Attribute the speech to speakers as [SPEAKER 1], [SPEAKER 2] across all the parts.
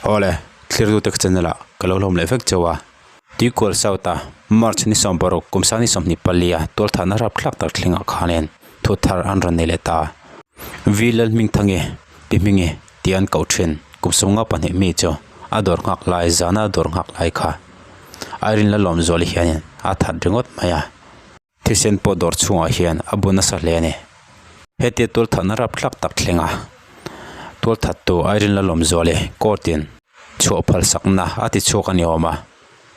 [SPEAKER 1] Awle, thlirtute ka channel ah ka lo hlawm leh vek chauh a. Tuikual South a March ni 16 kum sang ni 24 a tualthahna rapthlak tak thlengah khanin thu thar an rawn nei leh ta. V Lalhmingthangi, Pi Hmingi tih an koh thin kum 52 mi chu a dawr nghak lai zana a dawr nghak lai kha Irene Lalawmzuali hianin a that ringawt mai a. Thisen pawh dawr chhungah hian a bu nasa hle a ni. Hetia tualthatna rapthlak tak thleng a, tualthattu Irene Lalawmzuali court in chhuah phal sakna a ti chhuak a ni awm a.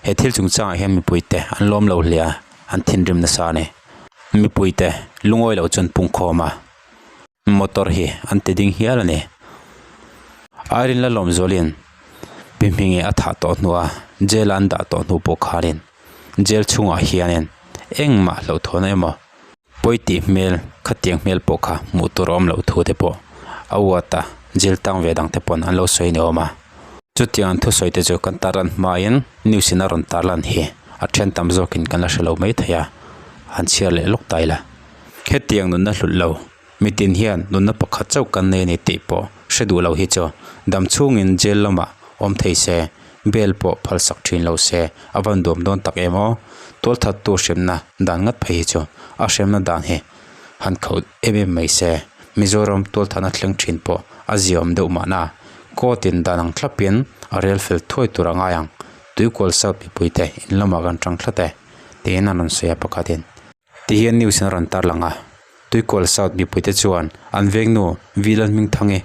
[SPEAKER 1] He thil chungchangah hian mipuite an lawm lo hle a, an thinrim nasa a ni. Mipuite lungawi lo chuan pungkhawm a, motor hi an ti ding hial a ni. Irene Lalawmzuali'n pi hmingi a thah tawh hnuah jail a an dah tawh hnu pawh khanin jail chhungah hianin engmah hlauhthawn emaw pawi tih hmel khatiang hmel pawh kha hmuh tur a awm loh thu te pawh a uat a jail tang ve dang te pawn an lo sawi ni awm a chutiang an thusawi te chu kan tarlan hmain news in a rawn tarlan hi a then tam zawkin kan la hre lo mai thei a han chhiar leh lawk ta ila hetiang nunna hlut lo mitin hian nunna pakhat chauh kan nei a ni tih pawh hre duh lo hi chu dam chhungin jail lamah awm thei se. Bel pawh phalsak thin lo se a van duam dawn tak em aw. Tualthattu hremna dan ngat phei hi chu a hremna dan hi han kho em em mai se. Mizoram tualthahna thleng thin pawh a ziaawm deuh mahna court in dan ang thlapin a rel fel thuai tur a ngai ang. Tuikual South mipuite in lamah kan tang thlat e tiin an rawn sawi a pakhatin. Tihian news in a rawn tarlang a, Tuikual South mipuite chuan an vengnu V Lalhmingthangi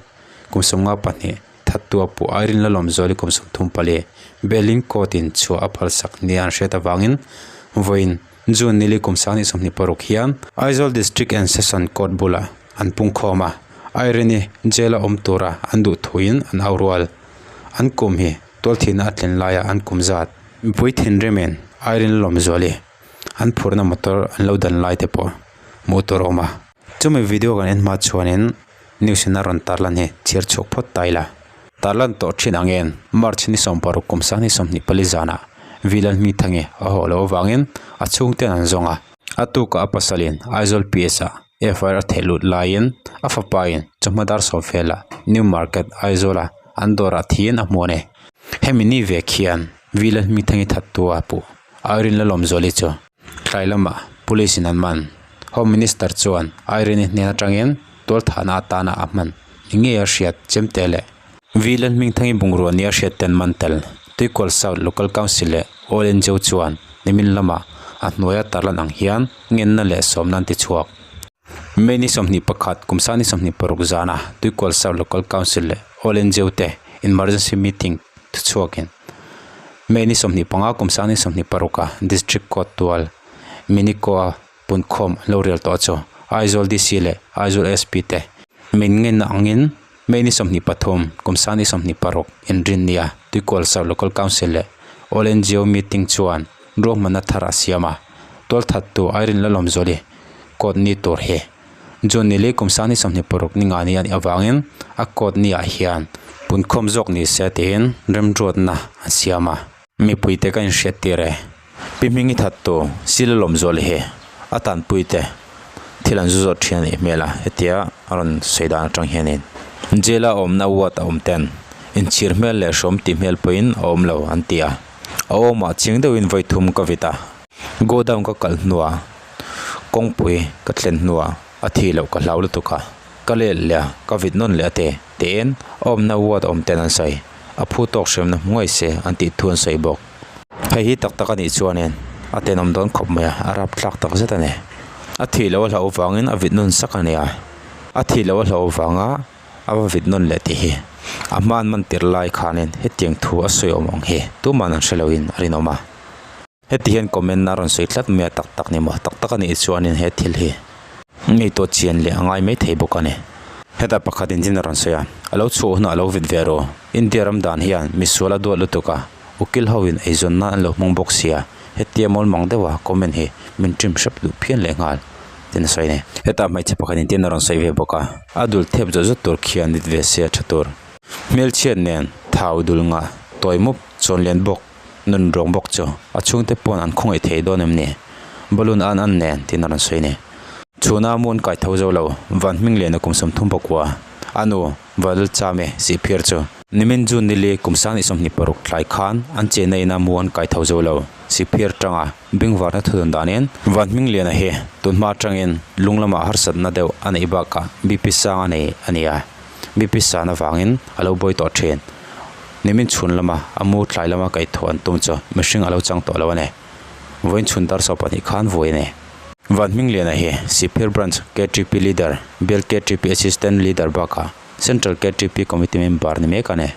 [SPEAKER 1] kum 52 thattu a puh Irene Lalawmzuali kum 34 Berlin court in chhuah a phalsak nia an hriat avangin vawiin June nili kum 2026 hian Aizawl District and Session Court bulah an pungkhawm a, Irene-i jail a awm tura an duh thuin an au rual. An kum hi tualthihna a tlen laia an kum zat. Mipui thinrimin Irene Lalawmzuali an phurhna motor an lo dan lai te pawh hmuh tur a awm a chumi video kan en hma chuanin news in a rawn tarlan hi chhiar chhuak phawt ta ila tarlan tawh thin ang en march ni 16 kum 2024 zanah Vilalhmingthangi a haw loh avangin a chhungten an zawng a a tukah a pasalin Aizawl PS ah FIR a theh lut laiin a fapa in chawhma dar sawm velah New Market Aizawl a an dawrah thiin a hmu a ni hemi ni vek hian Vilalhmingthangi thattu a puh. Irene Lalawmzuali chu tlai lamah police in an man. Home Minister chuan Irene-i hnen atangin tualthahna atana a hman ni ngei a hriat chemte leh V Lalhmingthangi bungrua nia hriat ten man tel. Tuikual South Local Council leh All NGO chuan nimin lamah a hnuaia tarlan ang hian ngenna leh sawmna an ti chhuak. May ni 21 kum sang ni 26 zana Tuikual South Local Council leh All NGO te emergency meeting thuchhuakin May ni 25 kum sang ni 26 a District Court tual Minikoa punkhawm an lo rel tawh chu Aizawl DC leh Aizawl SP te min ngenna angin May ni 23 kum sang ni 26 inrinnia Tuikual South Local Council leh All NGO meeting chuan ruahmanna thar a siam a, tualthattu Irene Lalawmzuali court ni tur hi June ni lei kum sang ni 26 ni nga ni a nih avangin a court ni ah hian punkhawm zawk ni se tiin remruatna an siam a. Mipuite ka inhriat tir e. Pi Hmingi thattu Sila Lawmzuali hi a tanpui te thil an zu zawt thin a nih hmel a, hetia a rawn sawi dan atang hianin jail a awmna ward a awm ten inchhir hmel leh hrawm tih hmel pawhin a awm lo an ti a, a awmah chiang deuhin vawi thum ka vit a, godown ka kalh hnuah kawngpui ka thlen hnuah a thih loh ka hlau lutuk a, ka let leh a, ka vit nawn leh a te tiin a awmna ward a awm ten an sawi, a phu tawk hremna hmu ngei se an tih thu an sawi bawk. Hei hi tak tak a nih chuanin a tenawm dawn khawp mai a, a rapthlak tak zet a ni. A thih loh a hlauh avangin a vit nawn sak a ni a, a thih loh a hlauh avanga a va vit nawn leh tih hi a hman man tir lai khanin hetiang thu a sawi awm ang hi tuman an hre loin a rinawm a. Heti hian comment a rawn sawi tlat mai a, tak tak ni maw? Tak tak a nih chuanin he thil hi ngaihtuah chian leh a ngai mai thei bawk a ni. Heta pakhat in chin a rawn sawi a, a lo chhuah hunah a lo vit ve rawh. India ram dan hian misual a duat lutuk a, ukil ho in eizawn nan an lo hmang bawk sia, hetia mawl mang deuh a comment hi min trim hrep duh phian leh nghal tin a sawi a ni. Heta hmeichhe pakhat in tin a rawn sawi ve bawk a, a dul thep zawt zawt tur khian vit ve se a tha tur. Hmelchhiat nen thau dul ngah tawi mup chawn lian bawk. Nun rawng bawk chu a chhungte pawn an khawngaih thei dawn em ni? Balloon an an nen tiin a rawn sawi a ni. Chhuna mu an kai tho zo lo, van hming lian a kum 39 a nu Valchame sihphir chu. Nimin June nili kum 2026 tlai khan an chenna ina mu an kai tho zo lo. Sihphir atanga bengvarna thudun danin Vanhmingliana hi tunhma atangin lung lamah harsatna deuh a neih bakah BP sang a nei a ni a. BP san avangin a lo buai tawh thin. Nimin chhun lama a mu tlai lama kaihthawh an tum chu mihring a lo chang tawh lo a ni. Vawiin chhun dar 20 khan vuai a ni. Vanhmingliana hi Sihphir Branch KTP Leader, Bial KTP Assistant Leader bakah Central KTP Committee member ni mek a ni.